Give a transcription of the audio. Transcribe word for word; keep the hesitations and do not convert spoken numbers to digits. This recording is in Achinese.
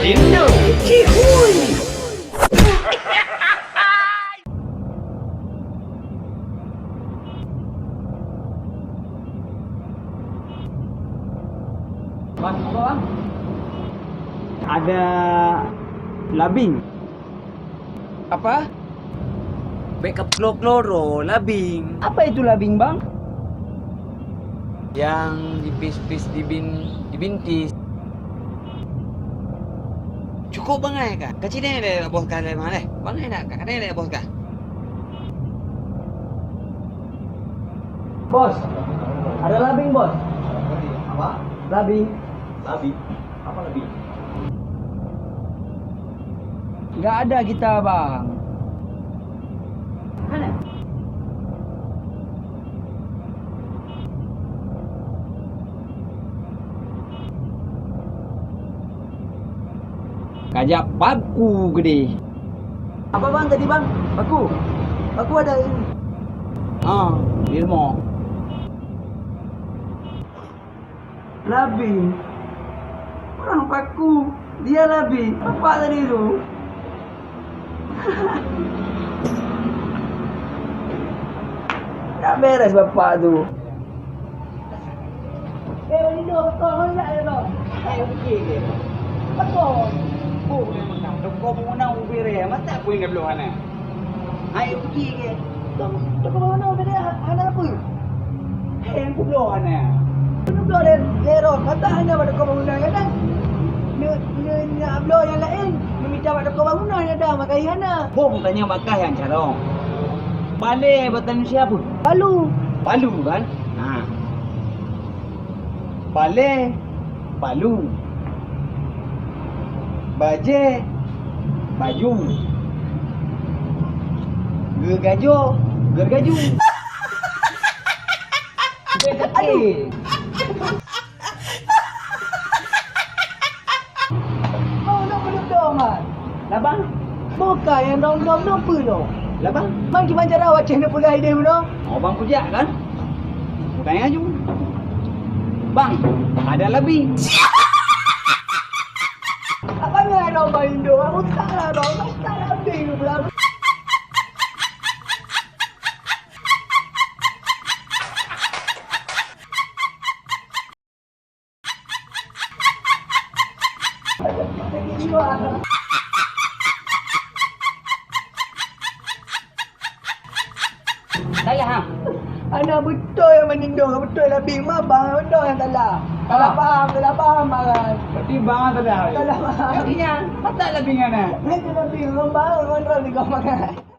Indo Cihui. Bang, apa, Bang? Ada labing. Apa? Bèk ka peuklô-klô droe, labing. Apa itu labing, Bang? Nyang dipis-pis dibin-, dibintis. Cukup bangai ka. Ka cineng lé bos ka lé mah lé. Bangai dak ka, ka cineng lé bos ka. Bos, ada labing, Bos. Apa? Labing. Labing? Apa labing? Nggak ada kita, Bang. Mana? Ka jak paku keudéh. Apa, Bang, tadi, Bang? Paku? Paku ada di sini. Ah, di rumoh. Labing. Orang paku. Dia labing. Bapak tadi tu. Tak beres bapak tu. Eh, Walido, betul, kau nak, ya, kau? Eh, okey ke? Betul. Oh, memang dah. Toko bangunan ubé raya. Masa aku ingat belum, Hana? Hai, uji ke? Tong, toko bangunan tadi ha-, hana apa? Hai, nyang kubloe hana. Kubloe lé, lé Ron. Masa hana bak toko bangunan, kan? Neu-, neu-, nak bloe nyang laén. Neumita bak toko bangunan, ada makai hana. Boh tanya makai nyang carông. Balée bak tanyoe siapa? Palu. Palu, kan? Ha. Balée, palu. Bajée, baju. Geugajoe, geurgaju. Aduh. Oh, nak penuh doh, Man. Labang. Bukan yang dong-dong tu apa tu? Labang. Bang, gimana cara wacah ni peugah ide tu? Oh, bang kujak kan? Bukan yang aju. Bang, ada lebih. Apa ni ada bang Indo? Aku tak lah dong, aku tak lah habis tu. Salah, ha? Anak beutôi nyang meunindong, beutôi lah bing ma bang, beutôi nyang salah. Salah paham, salah paham, Bang. Berarti bang salah. Salah paham. Artinya, masa lah bing anak? Saya salah bing, bang, bang, bang, bang, bang.